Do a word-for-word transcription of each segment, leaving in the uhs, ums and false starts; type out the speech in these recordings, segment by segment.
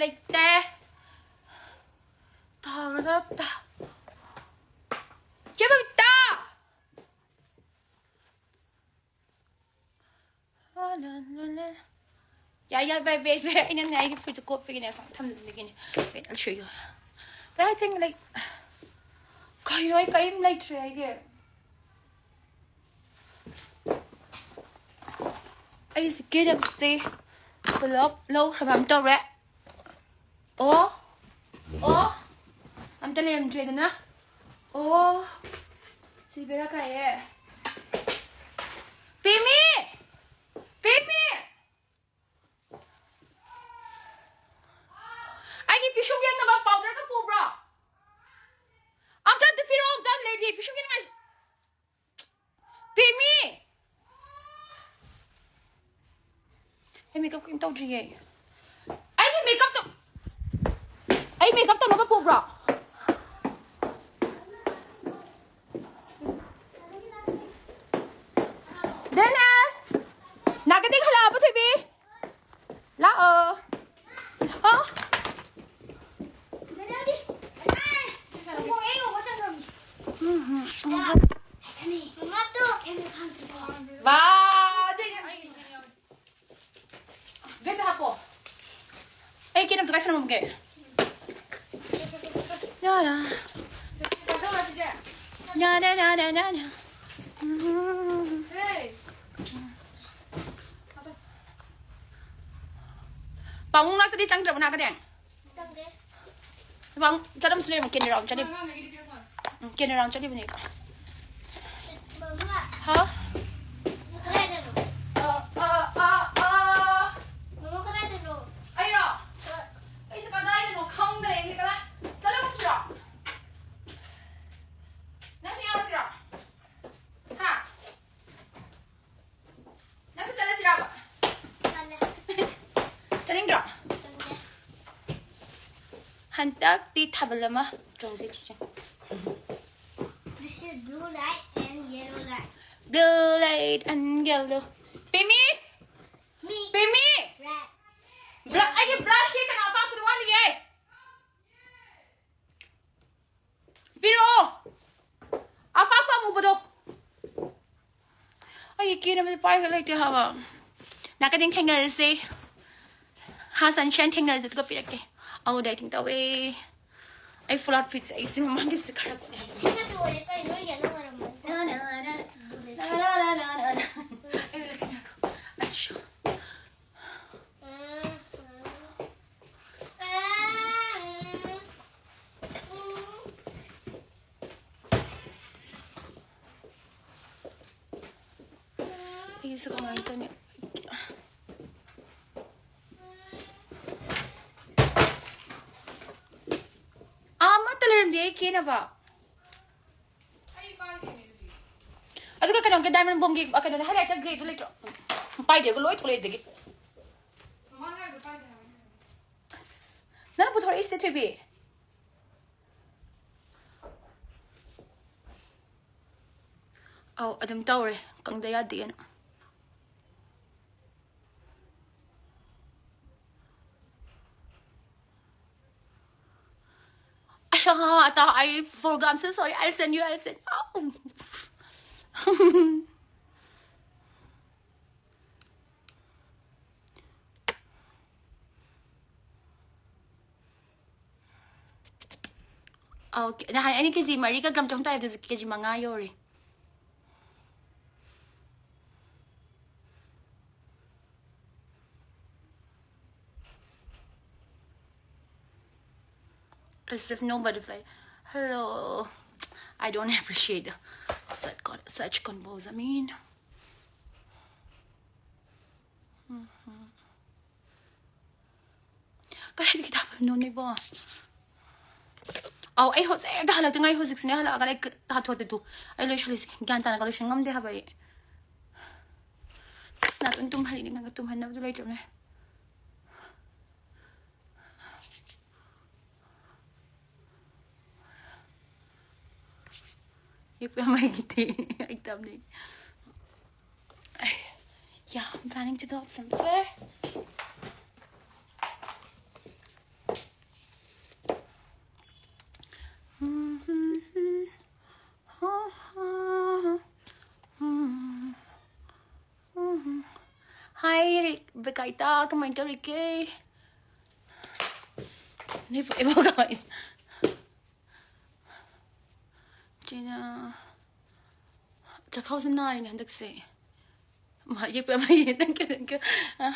ꯂꯩꯇꯦ꯫ ꯇꯥꯈ꯭ꯔꯖꯥꯠꯂ? ꯆꯦ ꯕꯕꯤꯇꯥ! ꯌꯥꯏ, ꯌꯥꯏ, ꯕꯥꯏ, ꯕꯥꯏ, ꯕꯥꯏ꯫ ꯑꯩꯅꯅꯦ, ꯑꯩꯒꯤ ꯐꯨꯔꯤꯠꯁꯦ ꯀꯣꯠꯄꯒꯤꯅꯦ, Assam ꯊꯝꯖꯤꯟꯕꯒꯤꯅꯦ꯫ Wait, I'll show you. But I think, like, ꯀꯩꯅꯣ, ꯑꯩ ꯀꯔꯤꯝ ꯂꯩꯇ꯭ꯔꯦ ꯑꯩꯒꯤ꯫ ꯑꯩꯁꯦ ꯀꯦꯅꯕꯁꯦ ꯄꯨꯂꯞ ꯂꯧꯈ꯭ꯔꯕ ꯑꯃ ꯇꯧꯔꯦ꯫ ꯑꯣ, ꯑꯣ, ꯑꯝꯇ ꯂꯩꯔꯝꯗ꯭ꯔꯦꯗꯅ꯫ ꯑꯣ, ꯁꯤ ꯕꯦꯔꯥ ꯀꯥꯏꯌꯦ꯫ ꯄꯦꯃꯤ! ꯄꯦꯃꯤ! ꯑꯩꯒꯤ ꯄꯤꯁꯨꯝ ꯌꯦꯡꯅꯕ powderꯒ ꯄꯨꯕ꯭ꯔꯣ? ꯑꯝꯇ, ꯑꯝꯇ ꯄꯤꯔꯛꯑꯣ, ꯑꯝꯇ ꯂꯩꯔꯗꯤ ꯄꯤꯁꯨꯝ ꯌꯦꯡꯅꯉꯥꯏ꯫ ꯄꯦꯃꯤ! ꯑꯩ ꯃꯦꯀꯞ ꯀꯔꯤꯝ ꯇꯧꯗ꯭ꯔꯤꯌꯦ꯫ ꯑꯩꯒꯤ ꯃꯦꯀꯞ ꯇꯧ-, ꯑꯩ ꯃꯦꯀꯞ ꯇꯧꯅꯕ ꯄꯨꯕ꯭ꯔꯣ? ꯗꯦꯅꯦꯜ! ꯅꯥꯒꯗꯤꯡ ꯍꯜꯂꯛꯑꯕꯣ, ꯊꯣꯏꯕꯤ? ꯂꯥꯛꯑꯣ꯫ ꯑꯣ꯫ ꯎꯝ, ꯎꯝ, ꯎꯝ꯫ ꯋꯥ, ꯑꯗꯨꯏꯗꯤ ꯕꯦꯒꯇ ꯍꯥꯞꯄꯣ꯫ ꯑꯩ ꯀꯦꯅꯕꯗꯣ ꯀꯥꯏ ꯊꯅꯝꯃꯝꯒꯦ? ꯌꯥ, ꯌꯥ꯫ ꯌꯥ, ꯌꯥ, ꯌꯥ, ꯌꯥ, ꯌꯥ꯫ ꯎꯝ꯫ ꯄꯥꯕꯨꯡ ꯃꯅꯥꯛꯇꯗꯤ ꯆꯪꯗ꯭ꯔꯕꯣ ꯅꯥꯒꯗꯦꯡ? ꯆꯪꯗꯦ꯫ ꯄꯥꯕꯨꯡ ꯆꯠꯂꯝꯁꯨ ꯂꯩꯔꯝꯃꯣ, ꯀꯦꯅꯔꯥ ꯑꯃ ꯆꯠꯂꯤ꯫ ꯎꯝ, ꯀꯦꯅꯔꯥ ꯑꯃ ꯆꯠꯂꯤꯕꯅꯦ꯫ ꯃꯃꯥ, ꯍꯥꯎ? ꯅꯪ ꯀꯗꯥꯏꯗꯅꯣ? ꯑ, ꯑ, ꯑ, ꯑ꯫ ꯃꯃꯥ ꯀꯗꯥꯏꯗꯅꯣ? ꯑꯩꯔꯣ? ꯑ꯫ ꯑꯩꯁꯦ ꯀꯗꯥꯏꯗꯅꯣ ꯈꯪꯗ꯭ꯔꯦ, ꯃꯤ ꯀꯗꯥꯏ? ꯆꯠꯂꯒꯨꯝꯁꯤꯔꯣ? ꯅꯪꯁꯨ ꯌꯥꯎꯔꯁꯤꯔꯣ? ꯍꯥ? ꯅꯪꯁꯨ ꯆꯠꯂꯁꯤꯔꯕ? ꯇꯜꯂꯦ꯫ ꯆꯠꯅꯤꯡꯗ꯭ꯔꯣ? ꯇꯜꯂꯦ꯫ ꯍꯟꯗꯛꯇꯤ ꯊꯥꯕꯜ ꯑꯃ ꯆꯣꯡꯁꯦ, ꯆꯤꯆꯦ꯫ This is blue light and yellow light. Blue light and yellow. ꯄꯦꯃꯤ! Me! ꯄꯦꯃꯤ! Red. ꯕ꯭ꯂ-, ꯑꯩꯒꯤ ꯕ꯭ꯔꯁꯀꯤ ꯀꯩꯅꯣ ꯑꯄꯥꯛꯄꯗꯣ ꯀꯦꯅꯕꯗꯤ ꯄꯥꯏꯒ ꯂꯩꯇꯦ ꯍꯥꯏꯕ꯫ ꯅꯥꯀꯟꯗ ꯊꯦꯡꯅꯔꯁꯦ꯫ ꯍꯥ, ꯁꯟꯁꯥꯏꯟ ꯊꯦꯡꯅꯔꯁꯦ, ꯑꯗꯨꯒ ꯄꯤꯔꯛꯀꯦ꯫ ꯑꯧ, ꯗꯥꯏꯇꯤꯡ ꯇꯧꯋꯦ꯫ ꯑꯩ ꯐꯨꯜ ꯑꯥꯎꯠꯐꯤꯠꯁꯦ ꯑꯩꯁꯦ ꯃꯃꯥꯡꯒꯤꯁꯦ ꯈꯔ ꯀꯣꯟꯅ ꯍꯥꯏꯕꯅꯦ꯫ ꯁꯤꯅ ꯇꯣꯛꯑꯦ, ꯀꯩꯅꯣ ꯌꯦꯜꯂꯣ ꯑꯣꯏꯔꯝꯃꯣꯏ꯫ ꯅ, ꯅ, ꯅ, ꯅ, ꯅ, ꯅ꯫ ꯑꯩ ꯂꯣꯏꯔꯛꯀꯦ, ꯉꯥꯏꯈꯣ꯫ ꯑꯠꯁꯥ꯫ ꯑꯩꯁꯨ ꯀꯃꯥꯏꯅ ꯇꯧꯅꯤ? ꯑꯥ, ꯑꯃꯠꯇ ꯂꯩꯔꯝꯗꯦ ꯑꯩ ꯀꯦꯅꯕ꯫ ꯑꯗꯨꯒ ꯀꯩꯅꯣꯒꯤ diamond ꯕꯣꯝꯒꯤ, ꯑ, ꯀꯩꯅꯣꯗ highlighter grey ꯗꯨ ꯂꯩꯇ꯭ꯔꯣ? ꯄꯥꯏꯗꯦꯒ ꯂꯣꯏ ꯊꯣꯛꯂꯛꯑꯦ ꯑꯗꯒꯤ꯫ ꯑꯁ, ꯅꯪꯅ ꯄꯨꯊꯣꯔꯛꯏꯁꯤꯗꯤ, ꯊꯣꯏꯕꯤ꯫ ꯑꯧ, ꯑꯗꯨꯝ ꯇꯧꯔꯦ, ꯀꯪꯗ ꯌꯥꯗꯦꯅ꯫ ꯑꯌꯥ, ꯑꯇꯥ, I forgot, I'm so sorry, I'll send you, I'll send, ꯑꯧ꯫ ꯑꯧ, ꯅꯍꯥꯟ ꯑꯩꯅ ꯀꯦ ꯖꯤ ꯃꯔꯤꯒ ꯒ꯭ꯔꯥꯝ ꯆꯍꯨꯝ ꯇꯥꯏ, ꯑꯗꯨꯁꯨ ꯀꯦ ꯖꯤ ꯃꯉꯥ ꯌꯧꯔꯦ꯫ As if nobody fly. Hello. I don't appreciate such con-, such convos. I mean, ꯀꯗꯥꯏꯗꯒꯤ ꯇꯥꯕꯅꯣ ꯅꯣꯏꯕꯣ? ꯑꯧ, ꯑꯩ ꯍꯧꯖꯤꯛ ꯍꯦꯛꯇ ꯍꯜꯂꯛꯇ ꯉꯥꯏ, ꯍꯧꯖꯤꯛꯁꯤꯅꯦ ꯍꯜꯂꯛꯑꯒ ꯑꯩ ꯀ-, ꯇꯥꯊꯣꯛꯇꯦ ꯇꯨ꯫ ꯑꯩ ꯂꯣꯏꯁꯤꯜꯂꯤꯁꯦ ꯒ꯭ꯌꯥꯟ ꯇꯥꯅꯒ ꯂꯣꯏꯁꯤꯟ ꯉꯝꯗꯦ ꯍꯥꯏꯕ ꯑꯩ꯫ ꯑꯁ, ꯅꯥꯇꯣꯟ ꯇꯨꯝꯍꯜꯂꯤꯅꯦ, ꯉꯥꯡꯒ ꯇꯨꯝꯍꯟꯅꯕꯗꯨ ꯂꯩꯇ꯭ꯔꯕꯅꯦ꯫ ꯌꯦꯛꯄ ꯌꯥꯝ ꯍꯩꯇꯦ꯫ ꯑꯩ ꯇꯝꯅꯤꯡ-, ꯑꯩ, yeah, I'm planning to go out somewhere. ꯕꯦꯀꯥꯏꯇꯥ, ꯀꯃꯥꯏꯅ ꯇꯧꯔꯤꯒꯦ? ꯅꯣꯏ ꯄꯣꯛ ꯏꯕꯣꯛ ꯀꯃꯥꯏ-, ꯆꯤꯅ-, ꯆꯈꯥꯎꯁꯦ ꯅꯥꯏꯅꯦ ꯍꯟꯗꯛꯁꯦ꯫ ꯃꯥ ꯌꯦꯛꯄ ꯌꯥꯝ ꯍꯩꯌꯦ꯫ Thank you, thank you. ꯑ꯫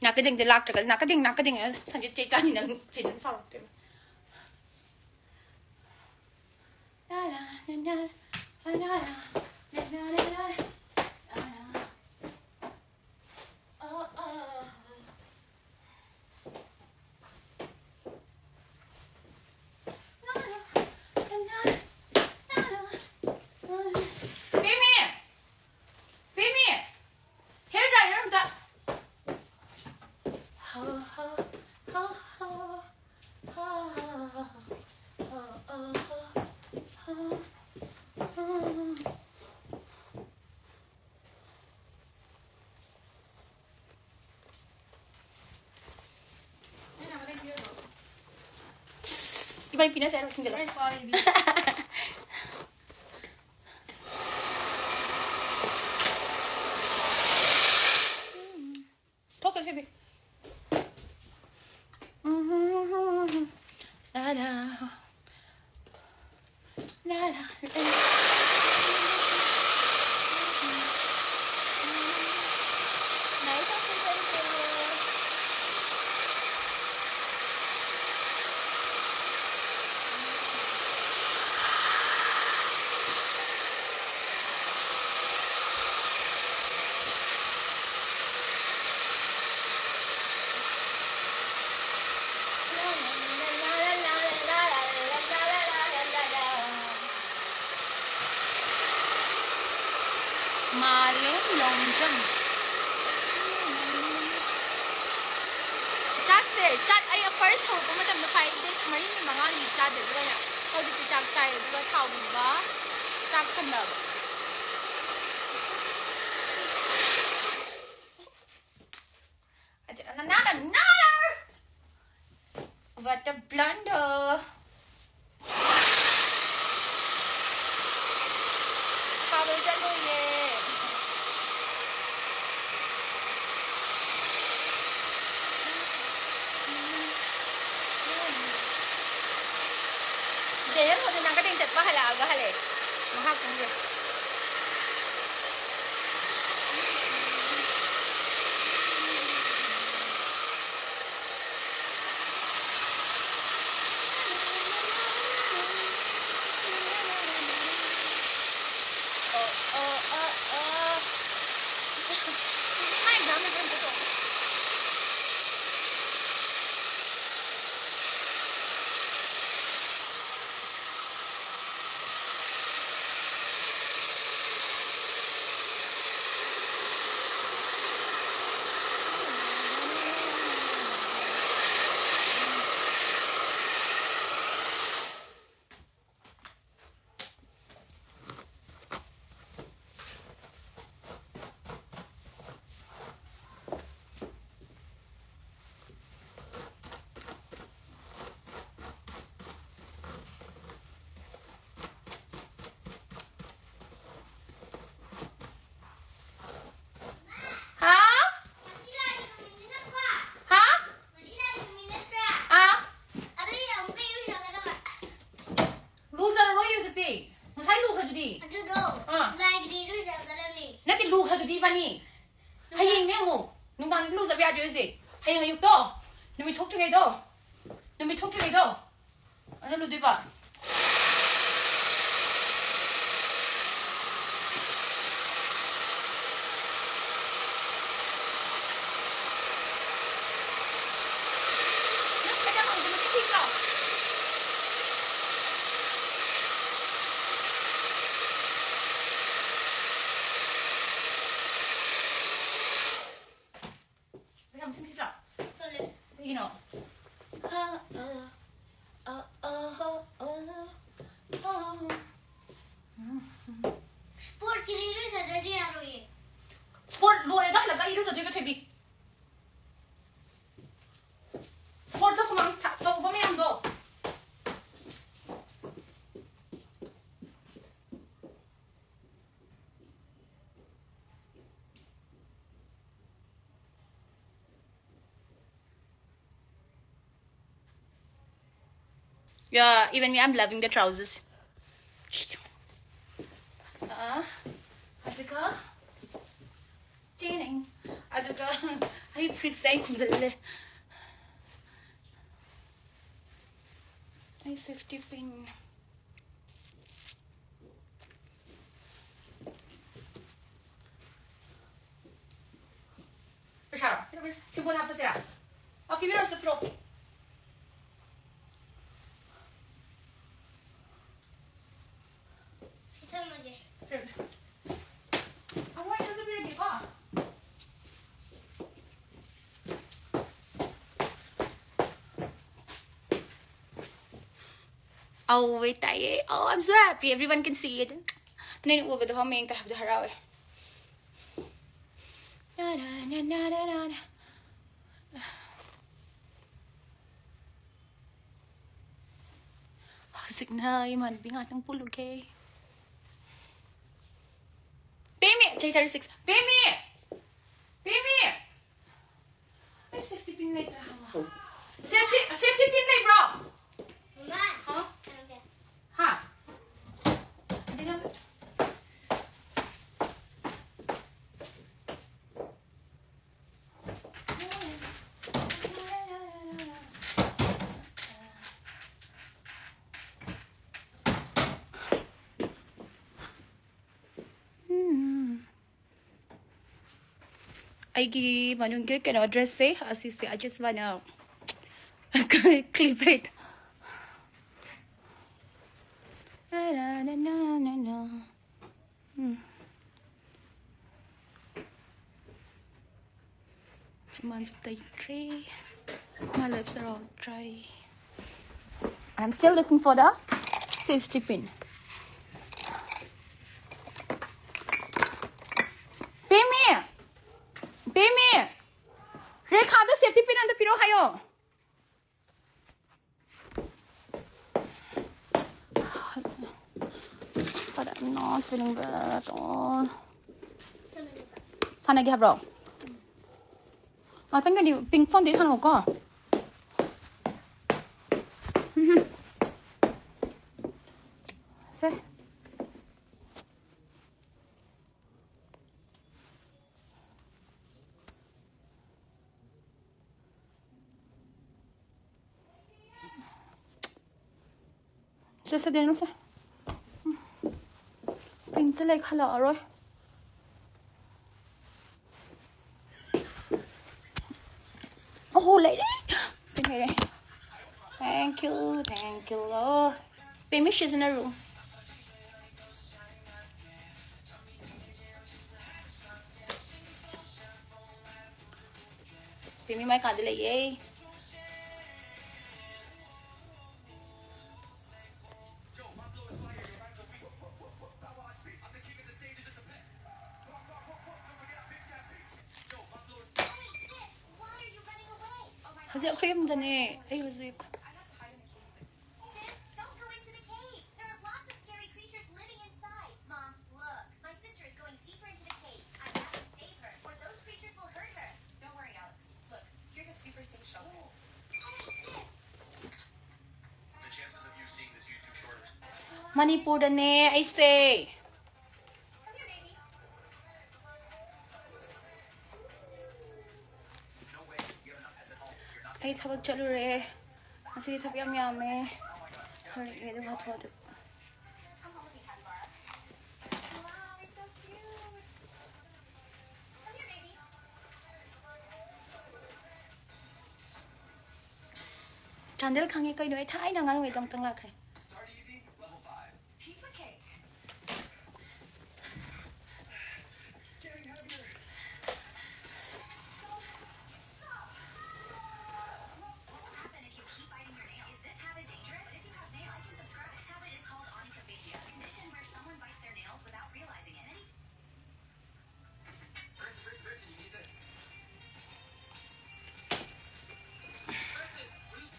ꯅꯥꯀꯗꯦꯡꯗ ꯂꯥꯛꯇ꯭ꯔꯒ, ꯅꯥꯀꯗꯦꯡ, ꯅꯥꯀꯗꯦꯡ, ꯁꯟꯖꯤꯠ ꯆꯩ ꯆꯥꯅꯤ ꯅꯪ, ꯆꯦꯆꯟ ꯁꯥꯎꯔꯛꯇꯣꯏꯅꯦ꯫ ꯄꯦꯃꯤ! ꯄꯦꯃꯤ! Hair dryer ꯑꯝꯇ! ꯏꯕꯥꯅꯤ ꯄꯤꯅꯁꯦ ꯍꯥꯏꯔꯣ? ꯊꯤꯡꯖꯤꯜꯂꯣ꯫ ꯊꯣꯛꯈ꯭ꯔꯣ ꯁꯤꯗꯤ꯫ ꯂꯥ ꯂꯥ꯫ ꯂꯥ ꯂꯥ꯫ ꯃꯥꯂꯦꯝ ꯂꯣꯡꯖꯝ꯫ ꯆꯥꯛꯁꯦ, ꯆꯥꯛ ꯑꯩ first ꯍꯧꯔꯛꯄ ꯃꯇꯝꯗ five days, ꯃꯔꯤꯅꯤ ꯃꯉꯥꯅꯤ ꯆꯥꯗꯦ, ꯑꯗꯨꯒꯅꯦ ꯍꯧꯖꯤꯛꯇꯤ ꯆꯥꯛ ꯆꯥꯏ, ꯑꯗꯨꯒ ꯊꯥꯎꯒꯨꯝꯕ ꯆꯥꯛ ꯊꯝꯅꯕ꯫ Not another! What a blunder! ꯊꯥꯕ ꯆꯠꯂꯣꯏꯌꯦ꯫ ꯖꯦꯔꯦꯜ ꯍꯣꯏꯗ ꯅꯥꯀꯗꯦꯡ ꯆꯠꯄ ꯍꯜꯂꯛꯑꯒ ꯍꯜꯂꯛꯑꯦ꯫ ꯃꯍꯥꯛ ꯈꯪꯗꯦ꯫ ꯍꯥ? ꯍꯥ? ꯑꯥ? ꯂꯨꯖꯔꯔꯣꯏ ꯍꯧꯖꯤꯛꯇꯤ꯫ ꯉꯁꯥꯏ ꯂꯨꯈ꯭ꯔꯗꯨꯗꯤ꯫ ꯑꯗꯨꯗꯣ ꯑꯥ꯫ ꯂꯥꯏꯒꯤꯗꯤ ꯏꯔꯨꯖꯒꯗꯕꯅꯤ꯫ ꯅꯠꯇꯦ, ꯂꯨꯈ꯭ꯔꯗꯨꯗꯤ ꯏꯕꯥꯅꯤ꯫ ꯍꯌꯦꯡꯅꯦ ꯑꯃꯨꯛ꯫ ꯅꯨꯡꯗꯥꯡꯗꯤ ꯂꯨꯖꯕ ꯌꯥꯗꯦ ꯍꯧꯖꯤꯛ꯫ ꯍꯌꯦꯡ ꯑꯌꯨꯛꯇꯣ, ꯅꯨꯃꯤꯠ ꯊꯣꯛꯇ꯭ꯔꯤꯉꯩꯗꯣ, ꯅꯨꯃꯤꯠ ꯊꯣꯛꯇ꯭ꯔꯤꯉꯩꯗꯣ, ꯑꯗ ꯂꯨꯗꯣꯏꯕ꯫ ꯅꯪ ꯀꯩꯗꯧꯔꯝꯃꯤꯅꯣ? ꯃꯁꯤ ꯊꯤꯗ꯭ꯔꯣ? ꯌꯥꯝ ꯁꯤꯟꯊꯤꯗ꯭ꯔꯣ? ꯀꯩꯒꯤꯅꯣ? ꯁ꯭ꯄꯣꯔꯠꯀꯤꯗꯤ ꯏꯔꯨꯖꯗ꯭ꯔꯗꯤ ꯌꯥꯔꯣꯏꯌꯦ꯫ ꯁ꯭ꯄꯣꯔꯠ ꯂꯣꯏꯔꯒ ꯍꯜꯂꯛꯑꯒ ꯏꯔꯨꯖꯗꯣꯏꯕ, ꯊꯣꯏꯕꯤ꯫ Yeah, even me, I'm loving the trousers. Uh, ꯑꯗꯨꯒ ꯇꯦꯅꯤꯡ꯫ ꯑꯗꯨꯒ ꯑꯩ ꯐꯨꯔꯤꯠꯁꯦ ꯑꯩ ꯈꯨꯝꯖꯤꯜꯂꯦ꯫ ꯑꯩ safety pin꯫ ꯄꯩꯁꯥꯔꯣ? ꯄꯤꯔꯛꯑꯣ, ꯄꯤꯔꯛꯑꯣ꯫ ꯁꯤꯕꯣꯟ ꯍꯥꯞꯄꯁꯤꯔꯥ? ꯑ, ꯄꯤꯕꯤꯔꯛꯑꯣ, ꯁꯤꯗ ꯄꯤꯔꯛꯑꯣ꯫ ꯄꯤꯊꯝꯃꯒꯦ꯫ ꯄꯤꯔꯛꯑꯣ, ꯄꯤꯔꯛꯑꯣ꯫ ꯑꯃꯨꯛ ꯑꯩ ꯊꯥꯖꯕꯤꯔꯒꯦꯀꯣ꯫ ꯑꯧ, ꯇꯥꯏꯌꯦ꯫ Oh, I'm so happy. Everyone can see it. ꯅꯣꯏꯅ ꯎꯕꯗꯣ ꯍꯣ ꯃꯌꯦꯡ ꯇꯥꯏ ꯍꯥꯏꯕꯗꯣ ꯍꯔꯥꯎꯋꯦ꯫ ꯅꯥ, ꯅꯥ, ꯅꯥ, ꯅꯥ, ꯅꯥ, ꯅꯥ, ꯅꯥ꯫ ꯍꯧꯖꯤꯛꯅ ꯏꯃꯥꯟꯅꯕꯤ ꯉꯥꯛꯇꯪ ꯄꯨꯜꯂꯨꯒꯦ꯫ ꯄꯦꯃꯤ! ꯆꯍꯤ thirty six꯫ ꯄꯦꯃꯤ! ꯄꯦꯃꯤ! ꯑꯩ safety pin ꯂꯩꯇ꯭ꯔꯥ ꯍꯪꯉꯣ꯫ Safety, safety pin ꯂꯩꯕ꯭ꯔꯣ? ꯃꯃꯥ! ꯍꯥ? ꯊꯝꯒꯦ꯫ ꯍꯥ? ꯑꯗꯨꯗ ꯑꯩꯒꯤ ꯃꯅꯨꯡꯒꯤ ꯀꯩꯅꯣ dress ꯁꯦ ꯑꯁꯤꯁꯦ, I just wanna clip it. Um. ꯆꯤꯝꯕꯥꯟꯁꯨ ꯇꯩꯈ꯭ꯔꯦ꯫ My lips are all dry. I'm still looking for the safety pin. ꯄꯦꯃꯤ! ꯄꯦꯃꯤ! ꯔꯦꯈꯥꯗ safety pin ꯑꯝꯇ ꯄꯤꯔꯛꯑꯣ ꯍꯥꯏꯌꯣ꯫ But I'm not feeling well at all. ꯁꯥꯟꯅꯒꯦ ꯍꯥꯏꯕ꯭ꯔꯣ? ꯉꯥꯛꯇꯪꯒꯗꯤ pink phone ꯗꯩ ꯁꯥꯟꯅꯧꯀꯣ꯫ ꯎꯝ꯫ ꯆꯠꯁꯦ ꯗꯦꯅꯤꯁ꯫ ꯄꯤꯟꯁꯦ ꯂꯩꯈꯠꯂꯛꯑꯔꯣꯏ꯫ ꯑꯣꯍꯣ, ꯂꯩꯔꯦ꯫ ꯄꯤꯟ ꯂꯩꯔꯦ꯫ Thank you, thank you, Lord. ꯄꯦꯃꯤ ꯁꯤꯖꯤꯟꯅꯔꯨ꯫ ꯄꯦꯃꯤ ꯃꯥꯏ ꯀꯥꯗ ꯂꯩꯌꯦ꯫ ꯍꯧꯖꯤꯛ ꯑꯩꯈꯣꯏ ꯌꯨꯝꯗꯅꯦ꯫ ꯑꯩ ꯍꯧꯖꯤꯛ Sis, don't go into the cave. There are lots of scary creatures living inside. Mom, look. My sister is going deeper into the cave. I have to save her, or those creatures will hurt her. Don't worry, Alex. Look, here's a super safe shelter. Hey, sis! ꯃꯅꯤꯄꯨꯔꯗꯅꯦ ꯑꯩꯁꯦ꯫ ꯑꯩ ꯊꯕꯛ ꯆꯠꯂꯨꯔꯦ꯫ ꯉꯁꯤꯗꯤ ꯊꯕꯛ ꯌꯥꯝ ꯌꯥꯝꯃꯦ꯫ ꯍꯜꯂꯛꯑꯦ ꯑꯗꯨꯒ ꯍꯥꯊꯨ ꯍꯥꯊꯨ꯫ ꯆꯥꯟꯗꯦꯜ ꯈꯪꯉꯤ ꯀꯩꯅꯣ? ꯑꯩ ꯊꯥꯏꯅ ꯑꯉꯥꯡ ꯑꯣꯏꯔꯤꯉꯩꯗ ꯑꯃꯨꯛꯇꯪ ꯂꯥꯛꯈ꯭ꯔꯦ꯫ Piece of cake. Getting heavier. Stop. What will happen if you keep biting your nails? Is this habit dangerous? If you have nails, I can subscribe. This habit is called onychophagia, a condition where someone bites their nails without realizing it. Many Person, person, person, you need this. Person, what do you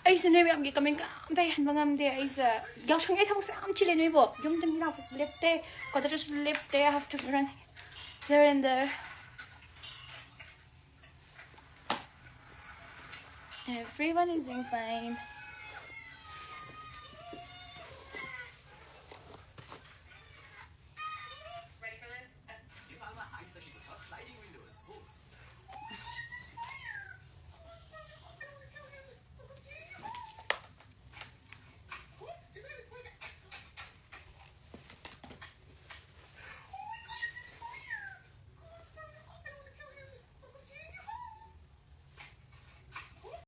ꯑꯩꯁꯦ ꯅꯣꯏ ꯃꯌꯥꯝꯒꯤ comment ꯀꯅꯥꯝꯇ ꯍꯟꯕ ꯉꯝꯗꯦ꯫ ꯑꯩꯁꯦ ꯌꯥꯎꯁꯪ, ꯑꯩ ꯊꯕꯛꯁꯦ ꯌꯥꯝ ꯆꯤꯜꯂꯦ꯫ ꯅꯣꯏꯕꯣ, ꯌꯨꯝꯗ ꯃꯤ ꯂꯥꯛꯄꯁꯨ ꯂꯦꯞꯇꯦ, quarter ꯗꯁꯨ ꯂꯦꯞꯇꯦ꯫ I have to run here and there. Everyone is doing fine.